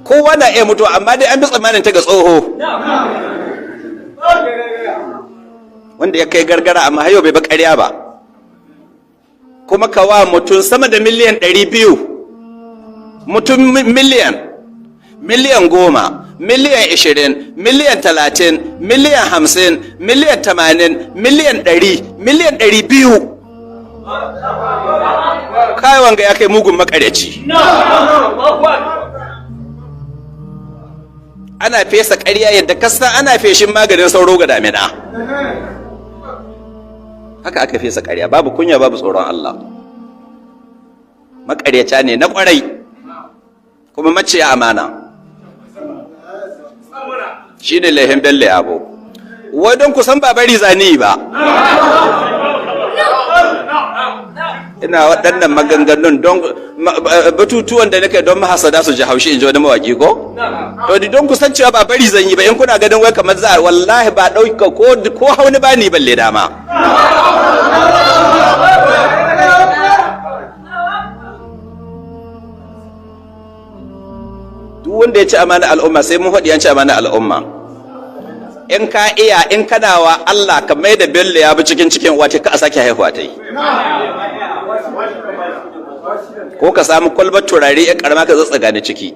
Kowa na iya mutuwa, amma dai an bi tsammanin ta ga tsoho wanda ya kai gargara, amma hayo bai ba ƙarya ba. Kuma ka wa mutum sama da 200,000,000, mutum 10,000,000, 10,000,000, 20,000,000, 30,000,000, 50,000,000, 80,000,000, 100,000,000, 200,000,000. Kai, wanga ya kai mugun makaryaci. Ana fesa ƙarya yadda kasa ana feshin maganin sauro ga damina, haka aka fesa ƙarya. Babu kunya, babu tsoron Allah. Makaryata ne na ƙwarai, kuma maciya amana. Shi ne laihin Bello Yabo. Wai don kusan ba bari zani ba ina waɗannan maganganun, don batutuwan da nake don mahasada su ji haushi, in ji wani mawaƙi ko? To, ni don kusan cewa ba bari zan yi ba. In kuna ganin wai kamar za, wallahi ba ɗauka ko hauni ba ni balle dama. Duk wanda ya ci amana al'umma, sai mun faɗi an ci amana al'umma. In ka iya, in kana wa Allah, ka mai da Bello ya bi cikin cikin wace ka a sake haihuwa ta yi, ko ka samu kwalbar turare ya karama ka tsatsaga ni ciki.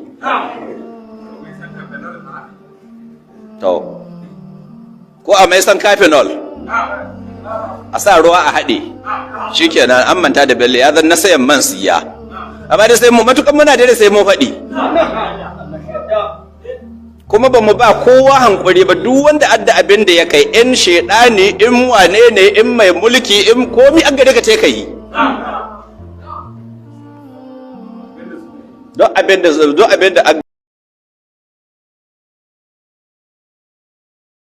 To, ko a mai san kafinol a sa ruwa a haɗe, shikenan an manta da Bello, ya zan na sayan man siya. Amma dai sai mu matukan muna da sai mu faɗi, kuma ba mu ba kowa hankuri ba. Duk wanda adda abin da ya kai, in shedani, in wane ne, in mai mulki, in komi an gare ka ce ka yi don abin da an